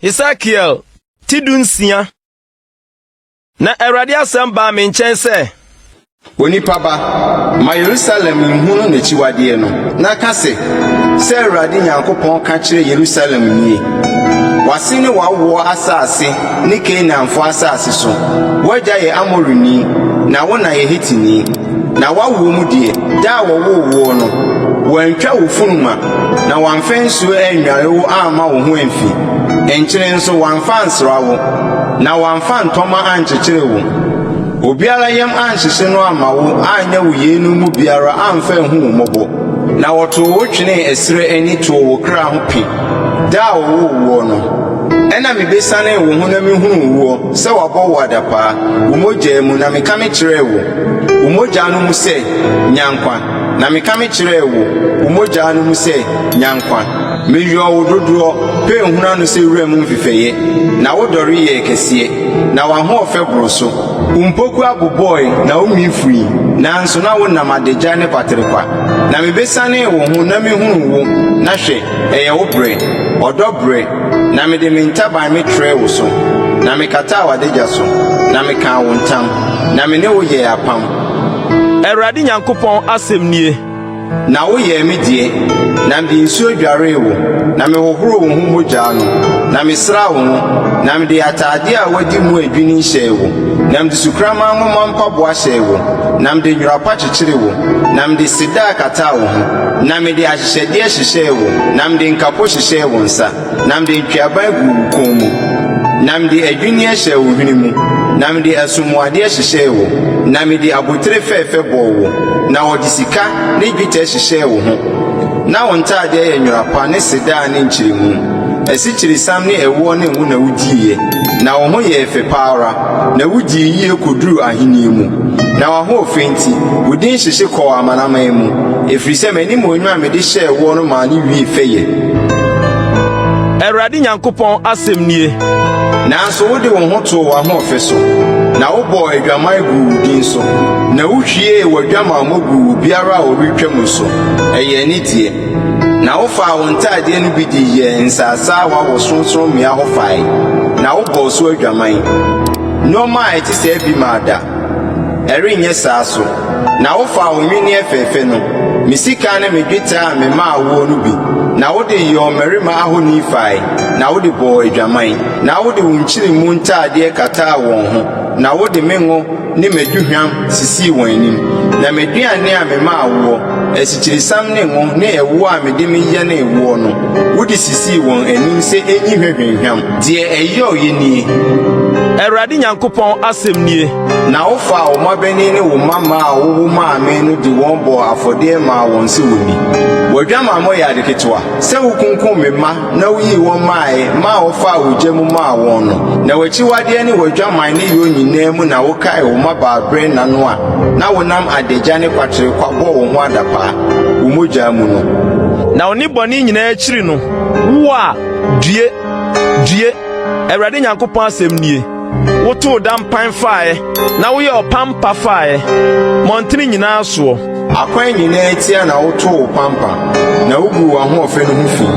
Hesekiel ti dunsia. Na Awurade asɛm baa me nkyɛn sɛ. Onipa ba, ma Yerusalem nhunu n'akyiwadeɛ no, na ka sɛ, 'Sɛ Awurade Nyankopɔn ka kyerɛ Yerusalem nie, W'ase ne w'awoɔ asase ne Kanaanfoɔ asase so. W'agya yɛ Amorini, na wo na yɛ Hetini. Na w'awoɔ mu deɛ, da a wɔwoo woɔ no, wɔantwa wo funuma, na wɔamfa nsuo annware wo amma wo ho amfi, nkyene nso wɔamfa ansra wo, na wɔamfa ntɔma ankyekyere wo. Obiara yam anhyehye no amma wo anyɛ wo yeinom mu biara amfa anhu wo mmɔbɔ. Na wɔtoo wo twenee ɛserɛ ani too wo kra ho pi da a wɔwoo woɔ no. Ɛnna mebesianee wo ho na mehunuu woɔ sɛ wɔabɔ wo adapaa, wo mogya mu, na meka mekyerɛɛ wo, wo mogya no mu sɛ, Nya nkwa! Na meka mekyerɛɛ wo, wo mogya no mu sɛ, Nya nkwa! Meyɔɔ wo dodoɔ, pɛɛ hunu ano sɛ wuram mfefɛeɛ, na wodɔre yɛɛ kɛseɛ, na w'ahoɔfɛ boroo so. Wo mpokua bobɔe na wo nwi fui, nanso na wonam adagya ne kwaterekwa. Na mebesianee wo ho na mehunuu wo, na hwɛ, ɛyɛ wo berɛ, ɔdɔ berɛ, na mede me ntaban metrɛɛ wo so, na mekataa w'adagya so, na mekaa wo ntam, na me ne wo yɛɛ apam. Awurade Nyankopɔn asɛm nie. Na woyɛɛ me deɛ, na mede nsuo dwaree wo, na mehohoroo wo ho mogya no, na mesraa wo ngo, na mede ataadeɛ a wɔadi mu adwini hyɛɛ wo, na mede sukraman nwoma mpaboa hyɛɛ wo, na mede nwera pa kyekyeree wo, na mede sedaa kataa wo ho, na mede ahyehyɛdeɛ hyehyɛɛ wo, na mede nkapo hyehyɛɛ wo nsa. Na mede ntweaban guu wo kɔn mu, na mede adwinneɛ hyɛɛ wo hwene mu, na mede asomuadeɛ hyehyɛɛ wo, na mede abotire fɛfɛ bɔɔ wo, na wɔde sika ne dwetɛ hyehyɛɛ wo ho. Na wo ntadeɛ yɛ nwera pa ne sedaa ne nkyeremu. Asikyiresiam ne ɛwoɔ ne ngo na wudiiɛ, na wo ho yɛɛ fɛ pa ara, na wudii yie kɔduruu ahennie mu. Na w'ahoɔfɛ nti, wo din hyehye kɔɔ amanaman mu, ɛfiri sɛ m'animuonyam a mede hyɛɛ woɔ no maa no wiee fɛyɛ. Awurade Nyankopɔn asɛm nie. Nanso wode wo ho too w'ahoɔfɛ so, na wobɔɔ adwaman guu wo din so, na wuhwiee w'adwamammɔ guu obiara a ɔretwam so, ɛyɛɛ ne deɛ. Na wofaa wo ntadeɛ no bi de yɛɛ nsaasaawa wɔ sorɔnsorɔmmea hɔ fae, na wobɔɔ so adwaman. Nneɛma a ɛte saa bi maa da. Ɛrenyɛ saa so. Na wofaa wo nnwenneɛ fɛfɛ no, me sika ne me dwetɛ a memaa woɔ no bi, na wode yɔɔ mmarima ahoni fae, na wode bɔɔ adwaman. Na wode wo nkyeremu ntadeɛ kataa wɔn ho, na wode me ngo ne m'aduhwam sisii wɔn anim. Na m'aduane a memaa woɔ, asikyiresiam ne ngo ne ɛwoɔ a mede meyɛnee woɔ no, wode sisii wɔn anim sɛ enyi hwa hwamhwam. Deɛ ɛyɔeɛ nie. Awurade Nyankopɔn asɛm nie. Na wofaa wo mmabanin ne wo mmammaa a wowo maa me no de wɔn bɔɔ afɔdeɛ maa wɔn sɛ wɔnni. W'adwamammɔ yɛ ade ketewa, sɛ wokunkum me mma na woyii wɔn maeɛ maa wɔfaa ogya mu maa wɔn no. Na w'akyiwadeɛ ne w'adwaman nneyɔɔ nyinaa mu na wokaee wo mmabaaberɛ nna no a na wonam adagya ne kwaterekwa bɔɔ wo ho adapaa, wo mogya mu no. Na wo nnebɔne nyinaa akyiri no, wo a, due, due, Awurade Nyankopɔn asɛm nie. Wotoo dampan faeɛ, na woyɛɛ ɔpampa faeɛ, mmɔntene nyinaa soɔ. Akwan nyinaa tia na wotoo wo pampa, na woguu w'ahoɔfɛ no ho fi,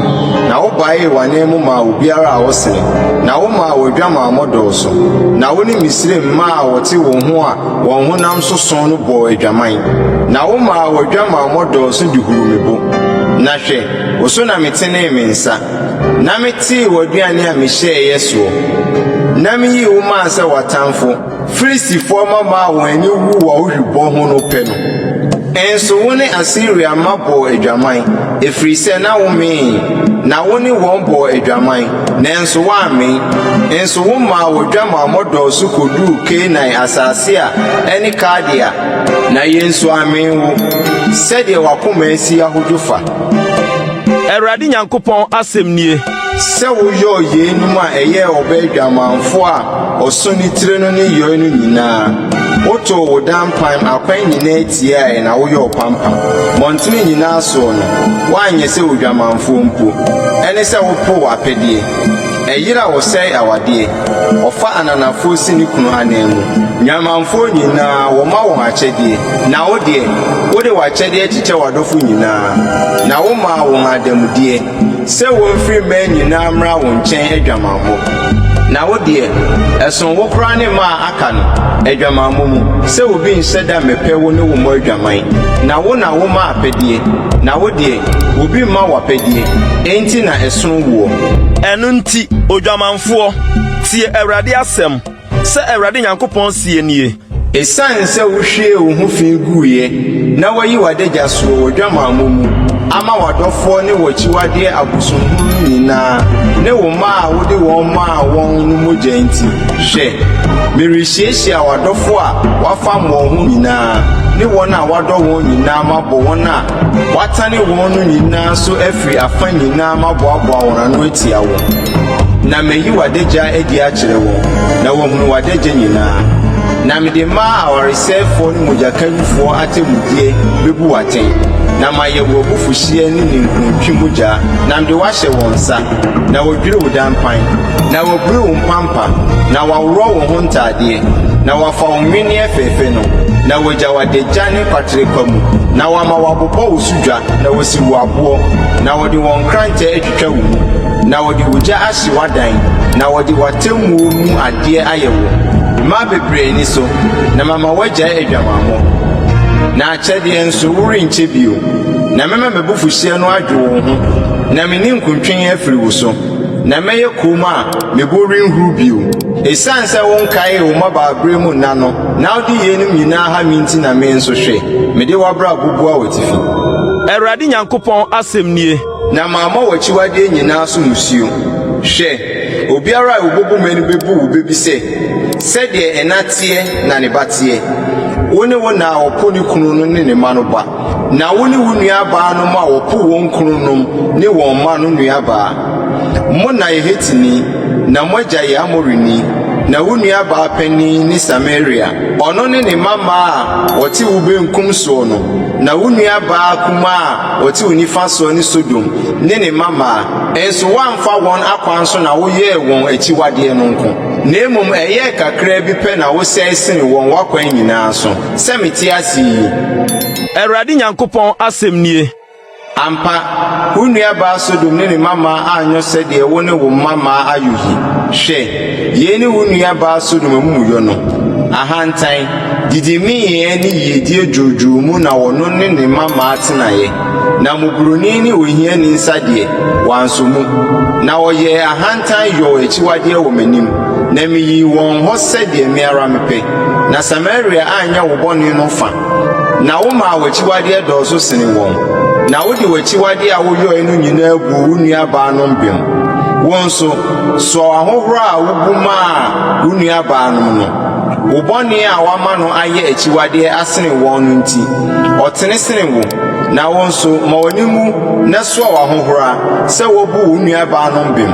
na wobaee w'ananmu maa obiara a ɔsene, na womaa w'adwamammɔ dɔɔso, na wo ne Misraim mmaa a wɔte wo ho a wɔn honam soso no bɔɔ adwaman, na womaa w'adwamammɔ dɔɔso de huruu me bo. Na hwɛ, wo so na metenee me nsa, na metee w'aduane a mehyɛeɛ soɔ, na miyii wo maa sɛ w'atamfo, Filistifoɔ mmammaa a wɔn ani wu w'ahohwibɔ ho no pɛ no. Nso wo ne Asiria mma bɔɔ adwaman, ɛfiri sɛ na womee, na wo ne wɔn bɔɔ adwaman, nanso woammee. Nso womaa w'adwamammɔ dɔɔso kɔduruu Kanaan asase a ɛne Kaldea, na yɛn nso ammee wo, sɛdeɛ w'akoma asi ahodwo fa. Awurade Nyankopɔn asɛm nie. Sɛ woyɔɔ yeinom a ɛyɛɛ ɔbaa dwamanfoɔ a ɔso ne tiri no nneyɔe no nyinaa, wotoo wo dampan akwan nyinaa tiae na woyɔɔ pampa. Mmɔntene nyinaa soɔ no, woanyɛ sɛ odwamanfoɔ mpo, ɛne sɛ wopoo apɛdeɛ. Ɛyere a ɔsɛe awadeɛ, ɔfa ananafoɔ si ne kunu ananmu. Nnwamanfoɔ nyinaa, wɔma wɔn akyɛdeɛ, na wo deɛ, wode w'akyɛdeɛ kyekyɛ w'adɔfo nyinaa, na womaa wɔn adanmudeɛ. Sɛ wɔmfiri mmaa nyinaa mmra wo nkyɛn adwamammɔ. Na wo deɛ, ɛsono wo koraa ne mmaa a aka no, adwamammɔ mu, sɛ obi nhyɛ da mmɛpɛ wo ne wo mmɔ adwaman. Na wo na woma apɛdeɛ, na wo deɛ, obi mma wo apɛdeɛ, enti na ɛsono woɔ. Ɛno nti, odwamanfoɔ, tie Awurade asɛm. Sɛ Awurade Nyankopɔn seɛ nie. Esiane sɛ wohwiee wo ho fi guiɛ na woayi w'adagya soɔ w'adwamammɔ mu ama w'adɔfoɔ ne w'akyiwadeɛ abosonhunu no nyinaa ne wo mma a wode wɔn maa wɔn no mogya nti, hwɛ, merehyiahyia w'adɔfoɔ a woafam wɔn ho nyinaa ne wɔn a woadɔ wɔn nyinaa mabɔ wɔn a woatane wɔn no nyinaa so afiri afa nyinaa maboaboa wɔn ano atia wo. Na mayi w'adagya adi akyerɛ wɔn, na wɔahunu w'adagya nyinaa. Na mede mmaa awaresɛefoɔ ne mogyakawifoɔ atemmudeɛ bɛbu wo atɛn, na mayɛ wo abufuhyeɛ ne ninkuntwe mogya, na mede wo ahyɛ wɔn nsa, na wɔadwiri wo dampan, na wɔabiri wo mpampa, na wɔaworɔ wo ho ntadeɛ, na wɔafa wo nnwenneɛ fɛfɛ no, na wɔagya w'adagya ne kwaterekwa mu, na wɔama wɔabobɔ wo so dwa, na wɔasi wo aboɔ, na wɔde wɔn nkrantɛ atwitwa wo mu. Na wɔde ogya ahye w'adan, na wɔde w'atemmuo mu adeɛ ayɛ wo mmaa bebree ani so, na mama woagyae adwamammɔ. Na akyɛdeɛ nso, worenkyɛ bio. Na mɛma m'abufuhyeɛ no adwo wo ho, na me ninkuntwe afiri wo so, na mɛyɛ komm a me bo renhuru bio. Esiane sɛ wonkaee wo mmabaaberɛ mu nna no, na wode yeinom nyinaa ha me nti na me nso, hwɛ, mede w'abrabɔ bua w'atifi. Awurade Nyankopɔn asɛm nie. Na mammɔ w'akyiwadeɛ nyinaa so mmusuo. Hwɛ, obiara a ɔbɛbu me no bɛbu wo bɛ bi sɛ, 'Sɛdeɛ ɛna teɛ na ne ba teɛ. Wo ne wo na a ɔpo ne kunu no ne ne mma no ba, na wo ne wo nuabaanom a wɔpo wɔn kununom ne wɔn mma no nuabaa. Mo na yɛ Hetini, na mo agya yɛ Amorini, na wo nuabaa panin ne Samaria. Ɔno ne ne mmammaa a wɔte wo benkum soɔ no, na wo nuabaa kumaa a Wɔte wo nifa soɔ ne Sodom ne ne mmammaa, nso woamfa wɔn akwan so na woyɛɛ wɔn akyiwadeɛ no nko, na mmom ɛyɛɛ kakraa bi pɛ na wosɛe sene wɔn w'akwan nyinaa so, sɛ mete ase yi. Awurade Nyankopɔn asɛm nie. Ampa, wo nuabaa Sodom ne ne mmammaa anyɔ sɛdeɛ wo ne wo mmammaa ayɔ yi. Hwɛ, yei ne wo nuabaa Sodom amumuyɔ no, ahantan, Didimiiɛ ne yiedie dwoodwoo mu na ɔno ne ne mmammaa tenaeɛ, na mmɔborɔni ne ohiani nsa deɛ, wansɔ mu. Na wɔyɛɛ ahantan yɔɔ akyiwadeɛ wɔ m'anim, na meyii wɔn hɔ sɛdeɛ me ara mepɛ. Na Samaria anyɛ wo bɔne no fa, na womaa w'akyiwadeɛ dɔɔso sene wɔn, na wode w'akyiwadeɛ a woyɔeɛ no nyinaa buu wo nuabaanom bem. Wo nso, soa w'ahohora a wobu maa wo nuabaanom no. Wo bɔne a woama no ayɛ akyiwadeɛ asene wɔn no nti, ɔtene sene wo. Na wo nso, ma w'ani nwu na soa w'ahohora sɛ woabu wo nuabaanom bem.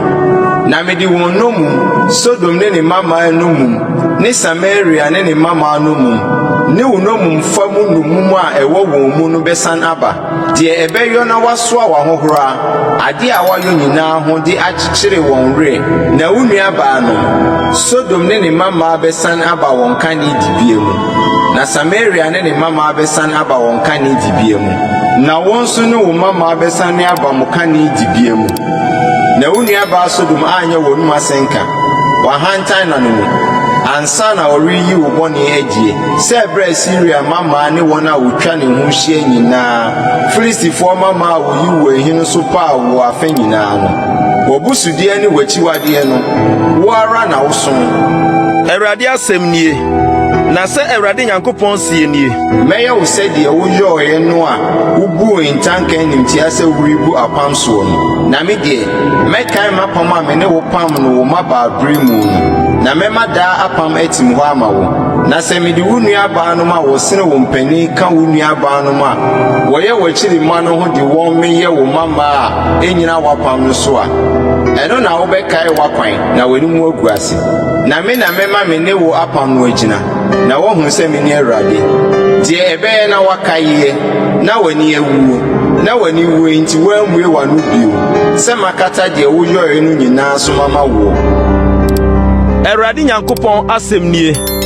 Na mede wɔn nnommum, Sodom ne ne mmammaa nnommum, ne Samaria ne ne mmammaa nnommum, ne wo nnommumfa mu nnommum a ɛwɔ wɔn mu no bɛsan aba. Deɛ ɛbɛyɔ na woasoa w'ahohora, adeɛ a woayɔ nyinaa ho de akyekyere wɔn werɛ, na wo nuabaanom, Sodom ne ne mmammaa bɛsan aba wɔn kane dibea mu, na Samaria ne ne mmammaa bɛsan aba wɔn kane dibea mu, na wo nso ne wo mmammaa bɛsane aba mo kane dibea mu. Na wo nuabaa Sodom anyɛ w'anom asɛnka, w'ahantan nna no mu, ansa na ɔreyi wo bɔne adie. Sɛ ɛberɛ a Siria mmammaa ne wɔn a wɔtwa ne ho hyia nyinaa, Filistifoɔ mmammaa a wɔyi wo ahi no so paa wo afa nyinaa no, w'abusudeɛ ne w'akyiwadeɛ no, wo ara na woso. Awurade asɛm nie. Na sɛ Awurade Nyankopɔn seɛ nie. Mɛyɛ wo sɛdeɛ woyɔeɛ no a wobuu ntanka animtia sɛ worebu apam soɔ no. Na me deɛ, mɛkae m'apam a me ne wo pamm no wo mmabaaberɛ mu no, na mɛma daa apam atim hɔ ama wo. Na sɛ mede wo nuabaanom a wɔsene wo mpanin ka wo nuabaanom a wɔyɛ w'akyiri mma no ho de wɔn meyɛ wo mmammaa a ennyina w'apam no so a, ɛno na wobɛkae w'akwan na w'anim agu ase. Na me na mɛma me ne wo apam no agyina, na woahunu sɛ mene Awurade. Deɛ ɛbɛyɛ na woakaeɛ na w'ani awuo. Na w'aniwuo nti woammue w'ano bio, sɛ makata deɛ woyɔeɛ no nyinaa so mama woɔ. Awurade Nyankopɔn asɛm nie.